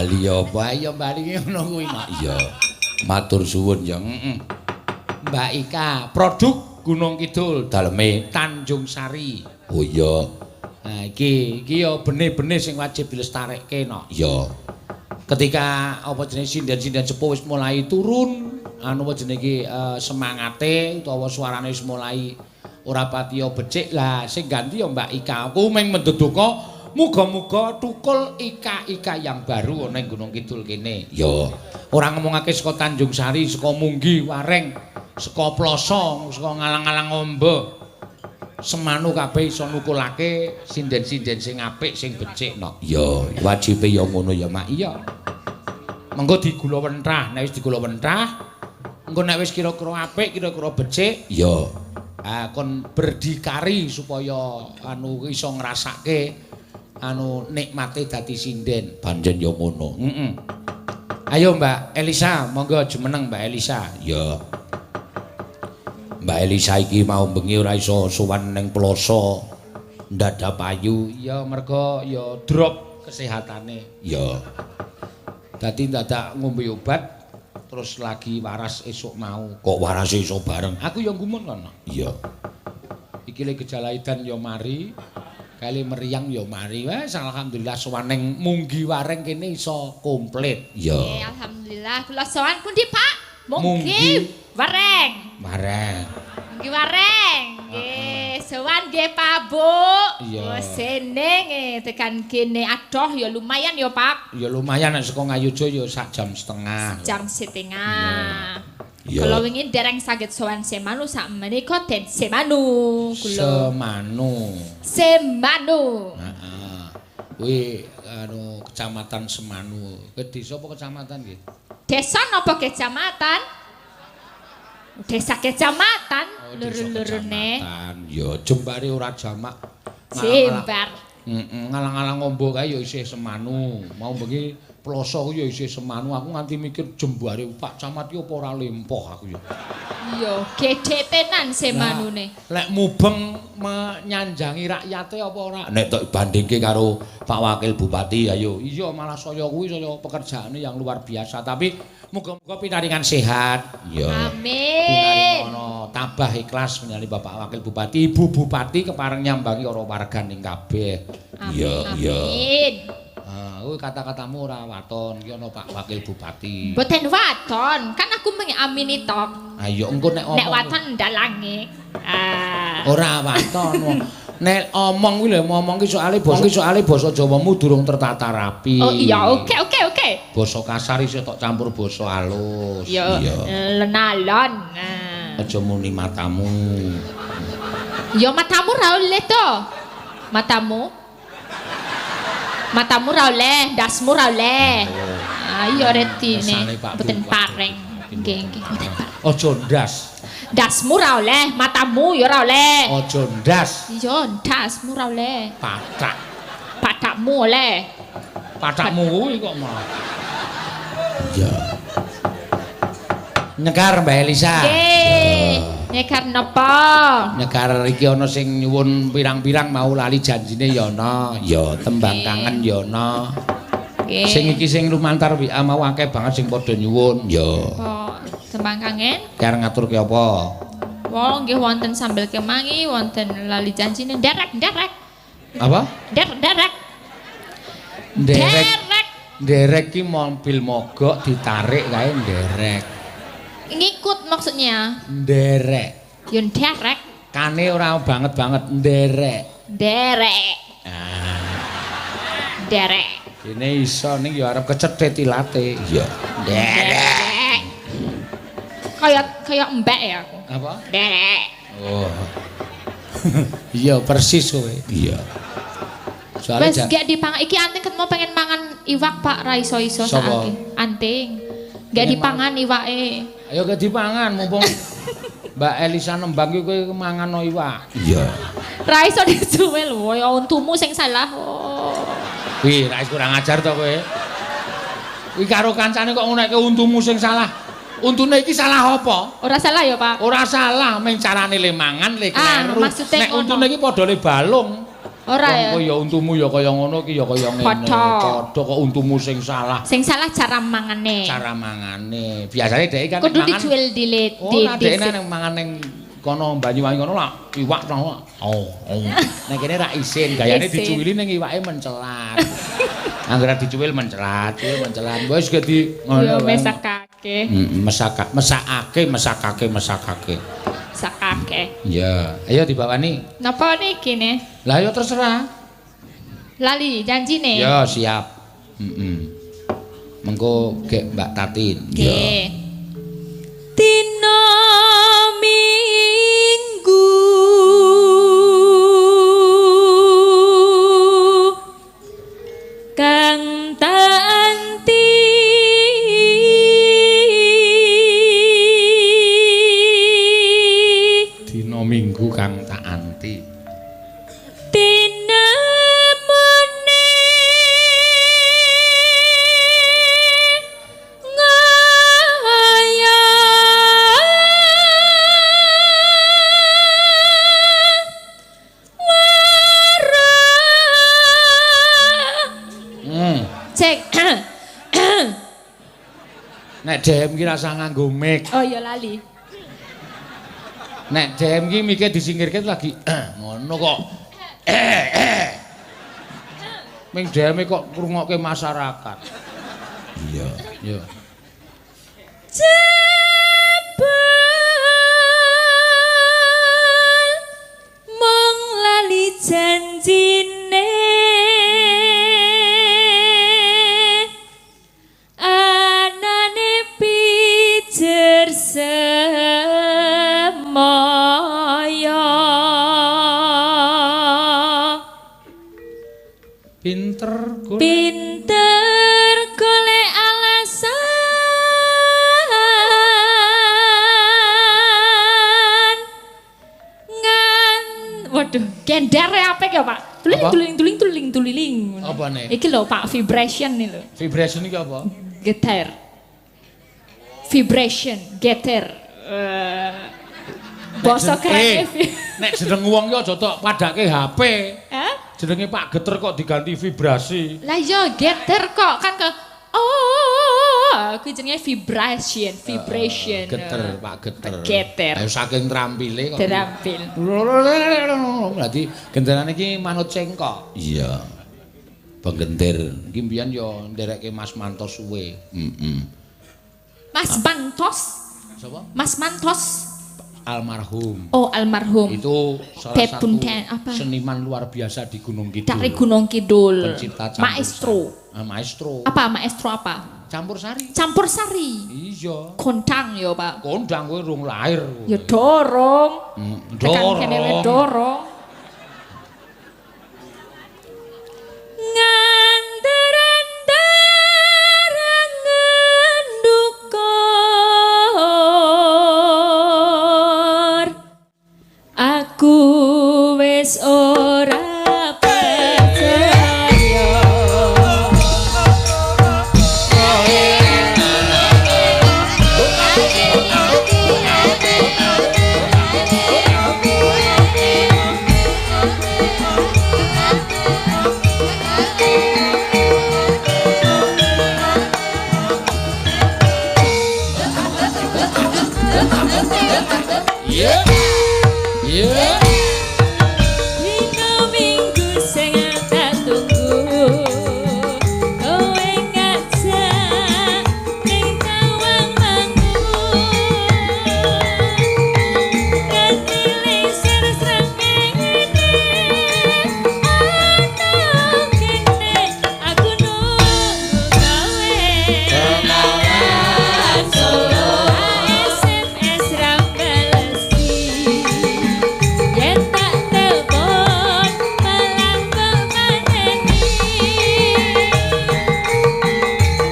[SPEAKER 1] Bali apa? Ayo bali ngono kuwi, Mak. Iya. Matur suwun ya. Heeh. Mbak Ika, produk Gunung Kidul daleme Tanjung Sari. Oh iya. Nah iki iki ya benih-benih sing wajib dilestarekke no. Iya. Ketika apa jenenge sinden-sinden sepuh wis mulai turun, anu apa jenenge iki semangate utawa suarane wis mulai ora patiya becik lah sing ganti ya Mbak Ika. Aku mung menduduka muga-muga tukul Ika-Ika yang baru ana ing Gunung Kidul kene. Ya. Ora ngomongake saka Tanjung Sari, saka Munggi, Wareng, saka Ploso, saka ngalang-alang ombo. Semanu kabeh iso nukulake sinden-sinden sing apik, sing becik no. Ya, wajibe ya ngono ya, Mak. Iya. Mengko digula wentrah, nek wis digula wentrah, engko nek wis kira-kira apik, kira-kira becik, ya. Ah, kon berdikari supaya anu iso ngrasake anu nikmate dadi sinden. Pancen ya ngono. Heeh. Ayo Mbak Elisa, monggo jumeneng Mbak Elisa. Ya. Mbak Elisa iki mau bengi ora iso sowan ning Ploso. Ndadak payu. Ya mergo ya drop kesehatane. Ya. Dadi ndadak ngombe obat terus lagi waras esuk mau. Kok waras iso bareng? Aku ya gumun kono. Iya. Iki le gejala edan ya mari. Kali meriang ya mari. Wes alhamdulillah sowan ning Munggi Wareng kene iso komplit. Iya.
[SPEAKER 5] Alhamdulillah kula sowan pundi, Pak? Munggi Wareng.
[SPEAKER 1] Wareng.
[SPEAKER 5] Munggi Wareng. Nggih, sowan nggih Pak Bu.
[SPEAKER 1] Iya.
[SPEAKER 5] Oh sene tekan kene adoh ya lumayan ya Pak.
[SPEAKER 1] Ya lumayan nek saka Ngayogya ya sak jam setengah.
[SPEAKER 5] Jam setengah.
[SPEAKER 1] Iya.
[SPEAKER 5] Kula wingi dereng saged sowan Semanu sak menika den Semanu kula.
[SPEAKER 1] Semanu.
[SPEAKER 5] Semanu.
[SPEAKER 1] Heeh. Kuwi anu kecamatan Semanu. Ke desa apa kecamatan nggih?
[SPEAKER 5] Desa napa kecamatan? Desa kecamatan,
[SPEAKER 1] Oh, desa
[SPEAKER 5] luru-lurune.
[SPEAKER 1] kecamatan. Ya jembare ora jamak.
[SPEAKER 5] Jembar.
[SPEAKER 1] Heeh, ngalang-alang ombo kae ya isih Semanu. Mau bengi Ploso ku ya isih Semanu. Aku nganti mikir jembare Pak Camat ki apa ora lempoh aku ya.
[SPEAKER 5] Iya, gedhe tenan Semanune.
[SPEAKER 1] Lek mubeng menyanjangi rakyate apa ora? Nek tok bandingke karo Pak Wakil Bupati ayo. Iya malah saya kuwi saya pekerjaane yang luar biasa, tapi muga-muga pinaringan sehat. Iya.
[SPEAKER 5] Amin.
[SPEAKER 1] Pinaringono tabah ikhlas menyali Bapak Wakil Bupati, Ibu Bupati kepareng nyambangi para warganing kabeh. Iya, iya.
[SPEAKER 5] Amin.
[SPEAKER 1] Ah, kuwi kata-katamu ora waton, iki ana Pak Wakil Bupati.
[SPEAKER 5] Mboten waton, kan aku mengamini tok.
[SPEAKER 1] Ayo engko nek omong.
[SPEAKER 5] Nek waton ndalange. Ah.
[SPEAKER 1] Ora waton. Wong. Nek omong kuwi lho, ngomong ki soale basa Jawamu durung tertata rapi.
[SPEAKER 5] Oh iya, oke oke oke.
[SPEAKER 1] Basa kasar iso tok campur basa halus.
[SPEAKER 5] Ya lenalon. Nah.
[SPEAKER 1] Aja muni matamu.
[SPEAKER 5] Ya matamu ra oleh to. Matamu. Matamu ra oleh, ndasmu ra oleh. Ah iya retine. Mboten pareng. Nggih nggih mboten pareng.
[SPEAKER 1] Aja ndas.
[SPEAKER 5] Ndasmu ra oleh, matamu ya ora oleh.
[SPEAKER 1] Aja ndas.
[SPEAKER 5] Iya, ndasmu ra oleh.
[SPEAKER 1] Pathak.
[SPEAKER 5] Pathakmu oleh.
[SPEAKER 1] Pathakmu kuwi kok malah. Iya. Nyekar Mbak Elisa.
[SPEAKER 5] Nggih. Nyekar napa?
[SPEAKER 1] Nyekar iki ana sing nyuwun pirang-pirang mau lali janjine ya ana. Ya tembang kangen ya ana.
[SPEAKER 5] Nggih.
[SPEAKER 1] Sing iki sing lumantar WA mau akeh banget sing padha nyuwun. Ya.
[SPEAKER 5] Apa tembang kangen?
[SPEAKER 1] Ki arep ngaturke apa?
[SPEAKER 5] Wong nggih wonten sambel kemangi, wonten lali janjine nderek-nderek.
[SPEAKER 1] Apa?
[SPEAKER 5] Nderek-nderek.
[SPEAKER 1] Nderek.
[SPEAKER 5] Nderek.
[SPEAKER 1] Nderek ki mobil mogok ditarik kae nderek.
[SPEAKER 5] Ngikut maksudnya.
[SPEAKER 1] Nderek.
[SPEAKER 5] Yo nderek.
[SPEAKER 1] Kane ora banget-banget nderek.
[SPEAKER 5] Nderek.
[SPEAKER 1] Ah.
[SPEAKER 5] Nderek.
[SPEAKER 1] Dene iso ning ya arep kecethit ilate. Iya. Nderek.
[SPEAKER 5] Kayak kayak mbek ya aku.
[SPEAKER 1] Apa?
[SPEAKER 5] Nderek.
[SPEAKER 1] Oh. Iya persis kowe. Iya. Soale
[SPEAKER 5] Wes gak dipangan iki anting ketemu pengen mangan iwak Pak ra iso-iso saiki. Anting. Gak dipangan iwake.
[SPEAKER 1] Ayo gak dipangan mumpung Mbak Elisa nembang iki kowe mangan iwak. Iya.
[SPEAKER 5] Ra iso dijuwel lho, ya untumu sing salah. Oh.
[SPEAKER 1] Wih, ra kurang ajar to kowe. Kuwi karo kancane kok ngonekke untumu sing salah. Untune iki salah apa?
[SPEAKER 5] Ora salah ya, Pak.
[SPEAKER 1] Ora salah, mung carane le mangan le kleru.
[SPEAKER 5] Ah,
[SPEAKER 1] nek untune iki padha le balung.
[SPEAKER 5] Ora ya.
[SPEAKER 1] Wong ya untumu ya kaya ngono iki ya kaya ngene.
[SPEAKER 5] Padha.
[SPEAKER 1] Padha kok untumu sing salah.
[SPEAKER 5] Sing salah cara mangane.
[SPEAKER 1] Cara mangane. Biasane dhek kan
[SPEAKER 5] kudu
[SPEAKER 1] mangan.
[SPEAKER 5] Dijual dilit.
[SPEAKER 1] Ora dhek nek mangan ning kono Banyuwangi kono lak iwak to. Oh, oh. Nek kene ra isin, gayane dicuwili ning iwake mencelat. Anggere dicuwil mencelat, cuwil mencelat. Wis gedi
[SPEAKER 5] ngono. Yo mesakake.
[SPEAKER 1] Heeh, mesakake, mesakake, mesakake.
[SPEAKER 5] Sakake.
[SPEAKER 1] Iya, ayo dibawani.
[SPEAKER 5] Napa niki ne?
[SPEAKER 1] Lah ayo terserah.
[SPEAKER 5] Lali janjine.
[SPEAKER 1] Ya, siap. Heeh. Mengko gek Mbak Tatin.
[SPEAKER 5] Nggih.
[SPEAKER 3] Dina Minggu kang tak anti
[SPEAKER 1] Dina Minggu kang tak anti.
[SPEAKER 3] Tinemune ngaya wara.
[SPEAKER 5] Cek.
[SPEAKER 1] Nek DM ki rasa nganggo mic.
[SPEAKER 5] Oh ya lali.
[SPEAKER 1] Nek DM ki mike disingkirke lagi ngono kok. Ming DM kok ngrungokke masyarakat. Iya, iya.
[SPEAKER 3] Jebul mung lali janjine anane pijer semaya.
[SPEAKER 1] Pinter golek.
[SPEAKER 3] Pinter golek alasan ngan.
[SPEAKER 5] Waduh, gender apik ya, Pak. Tuling tuling tuling tuling tuling.
[SPEAKER 1] Apa nih?
[SPEAKER 5] Iki lho, Pak, vibration nih lho.
[SPEAKER 1] Vibration iki apa?
[SPEAKER 5] Geter. Vibration, geter. Basa kerene.
[SPEAKER 1] Nek jeneng wong ki aja tok padake HP.
[SPEAKER 5] Hah?
[SPEAKER 1] Jenenge Pak Geter kok diganti vibrasi.
[SPEAKER 5] Lah iya geter kok kan ke oh, kuwi jenenge vibration, vibration.
[SPEAKER 1] Geter, Pak Geter.
[SPEAKER 5] Geter.
[SPEAKER 1] Ayo saking trampile kok.
[SPEAKER 5] Terampil.
[SPEAKER 1] Berarti genderane iki manut cengkok. Iya. Penggenter. Iki mbiyen yo nderekke Mas Mantos suwe. Heeh.
[SPEAKER 5] Mas Mantos?
[SPEAKER 1] Sapa?
[SPEAKER 5] Mas Mantos.
[SPEAKER 1] Almarhum.
[SPEAKER 5] Oh, almarhum.
[SPEAKER 1] Itu salah satu
[SPEAKER 5] apa?
[SPEAKER 1] Seniman luar biasa di Gunung Kidul.
[SPEAKER 5] Dari Gunung Kidul.
[SPEAKER 1] Pencipta campur
[SPEAKER 5] maestro.
[SPEAKER 1] Sari. Maestro.
[SPEAKER 5] Apa maestro apa?
[SPEAKER 1] Campur sari.
[SPEAKER 5] Campur sari.
[SPEAKER 1] Iya.
[SPEAKER 5] Kondang ya, Pak.
[SPEAKER 1] Kondang kowe rung lahir.
[SPEAKER 5] Ya dorong.
[SPEAKER 1] Dorong.
[SPEAKER 5] Tekan kene dorong.
[SPEAKER 3] Nganter-anter ndukur aku wis ora percaya.
[SPEAKER 1] Yeah. Yeah.
[SPEAKER 3] Dina Minggu sing tak tunggu, kowe ngajak ning Tawang Mangu. Nganti lisir srengenge ana kene aku nunggu kowe. Kenalan Solo SMS ra balesi. Yen tak telepon malah kok mateni.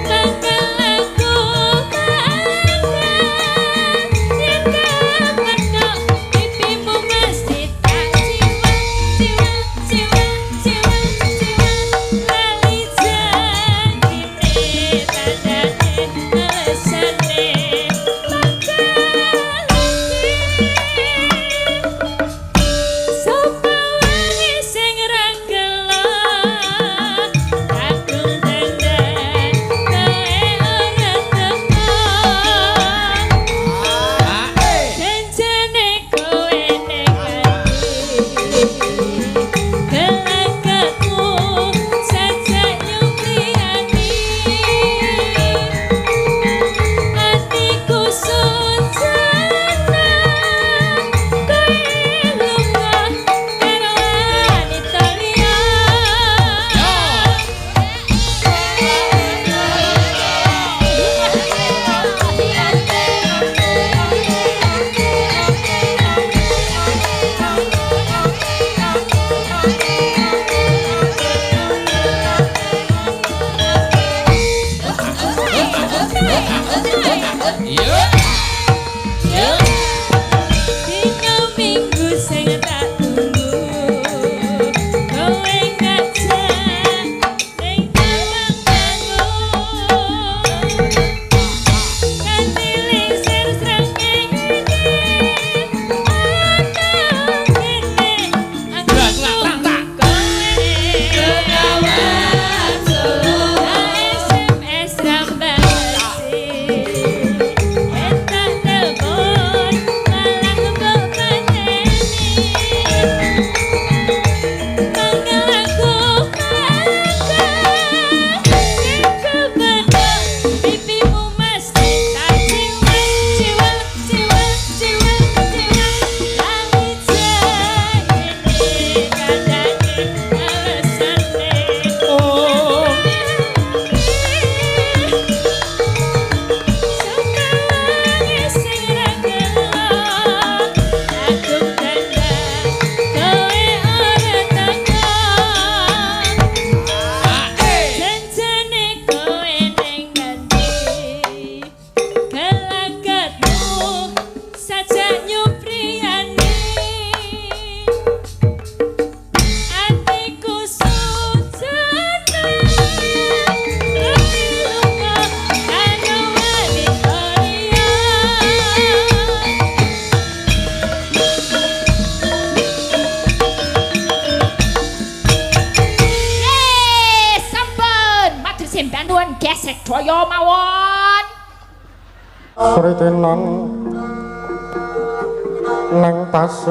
[SPEAKER 3] Bakal aku kalah yen kepethuk pipimu mesti tak ciwak ciwak ciwak ciwak ciwak. Lali janjine tandane alesane bakal iki. Sapa wae sing ra
[SPEAKER 1] Iya. Iya.
[SPEAKER 3] Dino minggu sing tak tunggu, kowe ngajak ning Tawangmangu. Kanthi lingsir srengenge ana kene aku tunggu kowe. SMS rambalesi, entak telepon malah mbok pateni. Manggil aku mangga, kepethuk pipimu mesti tak ciwel ciwel ciwel ciwel ciwel. Lali jane kadane alesane.
[SPEAKER 1] Oh.
[SPEAKER 3] Sukawangi sing ra gelo, kadung dandan kowe ora teko. Janjane kowe ning ngendi? Gelagatmu sajak nyupriyani. Atiku sujana, kowe lunga karo wanita liya.
[SPEAKER 5] Yeay, sampun. Matur sembah nuwun gesek daya mawon.
[SPEAKER 4] Sritinan nang tasik.